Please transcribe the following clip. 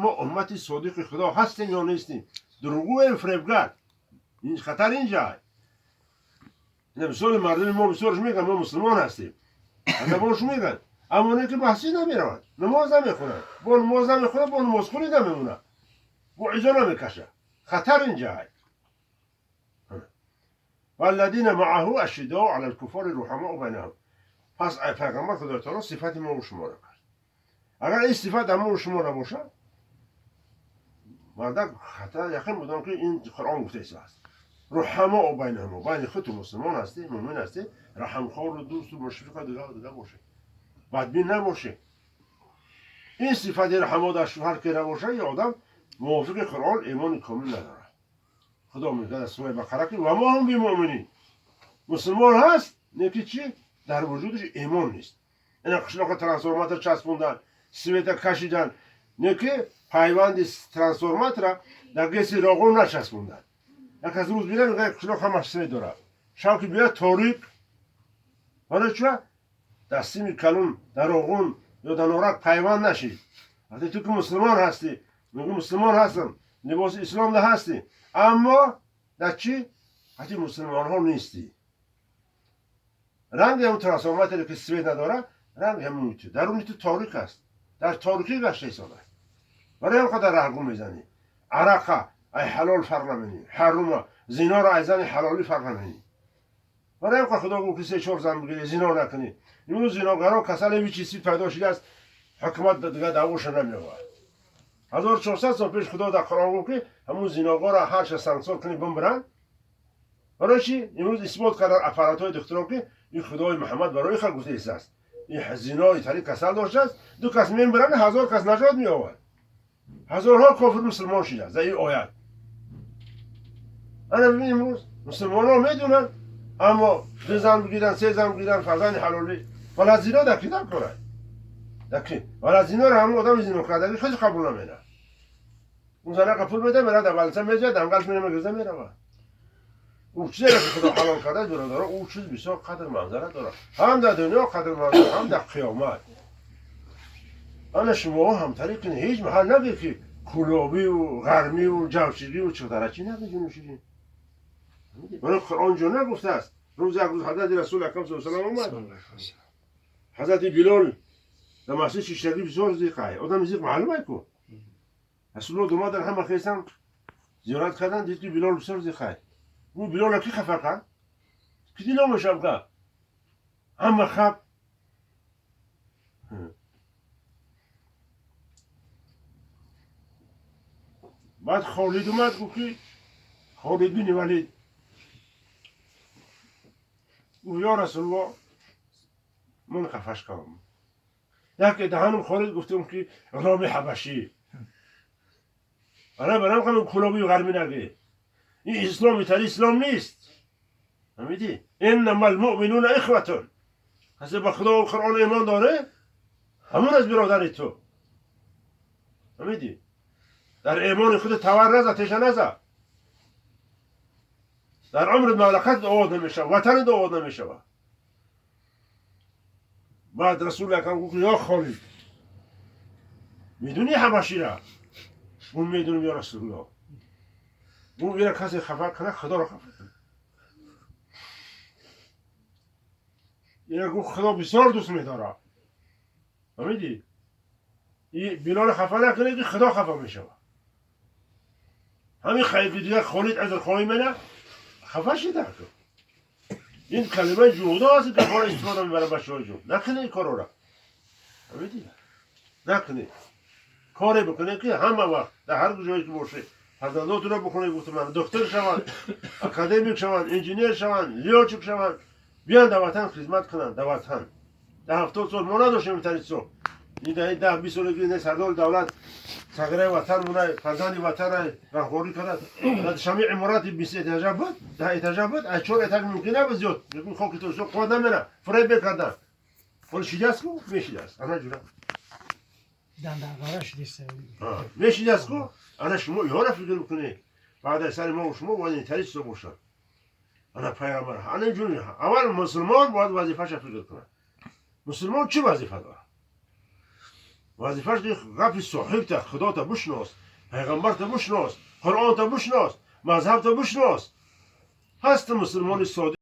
мо уммати содиқи Худо ҳастем ё нестем. Дурӯғгӯем, фиребгар. Ин хатар инҷа. Мисоли мардуми мо бисёрш мегӯянд мо мусулмон ҳастем. Забонш мегӯянд. Аммо оне ки масҷид намераванд, намоз намехонанд, бо намоз намехонанд, бо намозхонӣ намемонанд, бо изо намекашад. Хатар инҷа. والذین معه اشداء علی الکفار رحماء بینهم. پس پیغمبر خدای تعالی صفت ما و شما را کرد. اگر این صفت ما و شما نباشد، مردک خطر یقین بودم که این قرآن گفته است. رحماء بینهم، بین خود مسلمان هستی، مؤمن هستی، رحمخوار و دوست و مشفق دیگه دیگه باشه، بدبین نباشه. این صفت رحما در شوهر که نباشه، یه آدم موافق قرآن ایمان کامل نداره. خدا میگه در سوره بقره که و ما هم بمؤمنین. مسلمان هست، نه که چی؟ در وجودش ایمان نیست. اینا قشلاق трансформатор چسبوندن، света کشیدن، نه که پیوند трансформатора در ГЭСи Роғун نچسبوندن. یک از روز بیرن میگه قشلاق همش свет داره. شب که بیاد تاریک. حالا چرا؟ در سیم کلون در روغون یا در نورک پیوند نشید. وقتی تو که مسلمان هستی، میگه مسلمان هستم، لباس اسلام ده هستی، اما در چی؟ وقتی مسلمان ها نیستی. رنگ همون трансформатори که свет نداره، رنگ همون تو درونی تو تاریک است. در تاریکی گشته ایستاده است. برای هم قدر رهگو میزنی. عرقه ای حلال فرق نمینی، حرومه زنا را ای زن حلالی فرق نمینی. برای هم خدا گفت که سه چهار زن بگیری، زنا نکنی. امروز زناگرا کسال چیزی پیدا شده است، حکومت دیگه دعواش نمیآورد. 1400 سال پیش خدا در قرآن گفت که همون زیناگار را هر چه سنگسار کنی بمبرن. برای چی؟ امروز اثبات کردن اپارات های دکترا که این خدای محمد برای خلق گفته است. این زینای طریق کسل داشته است، دو کس میبرن، هزار کس نجات می آورد. هزارها کافر مسلمان شده از این آیت. انا ببین امروز مسلمان ها میدونن، اما دو زن بگیرن، سه زن بگیرن، فرزند حلالی، ولی زینا در کی در کنه؟ در کی؟ ولی زینا رو همون آدم زینا کرده خیلی قبول نمیده. اون زنه پول بده میره در ولسه میجه دنگلش میره میگزه میره. او چیزی که خدا حلال کرده برادرها، او چیز بسیار قدر منظره داره، هم در دنیا قدر منظره، هم در قیامت. انا شما هم طریق هیچ محل نگه که کلابی و غرمی و جوشیری و چه نگه جنو شیرین. برای قرآن جو نگفته است. روز یک روز حضرت رسول اکرم صلی الله علیه و آمد. حضرت بلال در مسجد شیشتگی بسیار زیقه. آدم زیق معلومه کو. رسول الله دوما همه خیستن زیارت کردن، دید که بلال بسیار زیقه. او بلال کی خفر کرد؟ کی دیلامش هم کرد؟ همه خب. بعد خالد اومد گفت که خالد بن ولید گفت یا رسول الله من خفش کردم. یک دهنم خالد گفتم که غلام حبشی. آره برام خانم کلابی و غربی نگه. این اسلام تری اسلام نیست. فهمیدی؟ انما المؤمنون اخوة. کسی با خدا و قرآن ایمان داره همون از برادر تو. فهمیدی؟ در ایمان خود تور نزد، تیشه نزد. در عمر مملکت آباد نمیشه، وطن آباد نمیشه. بعد رسول اکرم گفت یا خالد میدونی حبشی را؟ اون میدونم یا رسول الله. اون میره کسی خفر کنه خدا رو خفر کنه. اینا گفت خدا بسیار دوست میداره. فهمیدی؟ این بلال خفه نکنه که خدا خفه میشه. همین خیلی دیگه خالد از خواهی منه خفه شده. این کلمه جودا هست که کار استفاده میبره بچه‌های جون. نکنه این کارو را. فهمیدی؟ نکنه. کاری بکنه که همه وقت در هر جایی که باشه فرزنداتون رو بخونه. گفتم من دکتر شوند، اکادمیک شوند، انجینیر شوند، لیاچک شوند، بیان در وطن خدمت کنند. در وطن در 70 سال ما نداشتیم این سال. این ده 20 سال که سردار دولت صغیره وطن مونه، فرزند وطن رهبری کرد. در شمی عمارت 20 اتاژه بود، 10 اتاژه بود، از 4 اتاژ ممکن نبود زیاد. میگم خاک تو سو قوت نمیره، فریب بکردن. ولی شیدست کو میشیدست. انا جورا دندانقاره شدیست. میشیدست کو انا شما یارا فکر بکنی. بعد از سر ما و شما باید این طریق باشد. انا پیامبر انا جون اول مسلمان باید وظیفه‌اش فکر کنه. مسلمان چه وظیفه داره؟ Вазифаш ки гапи соҳибта, Худота бишнос, пайғамбарта бишнос, Қуръонта бишнос, мазҳабта бишнос. Ҳаст мусулмони содиқ.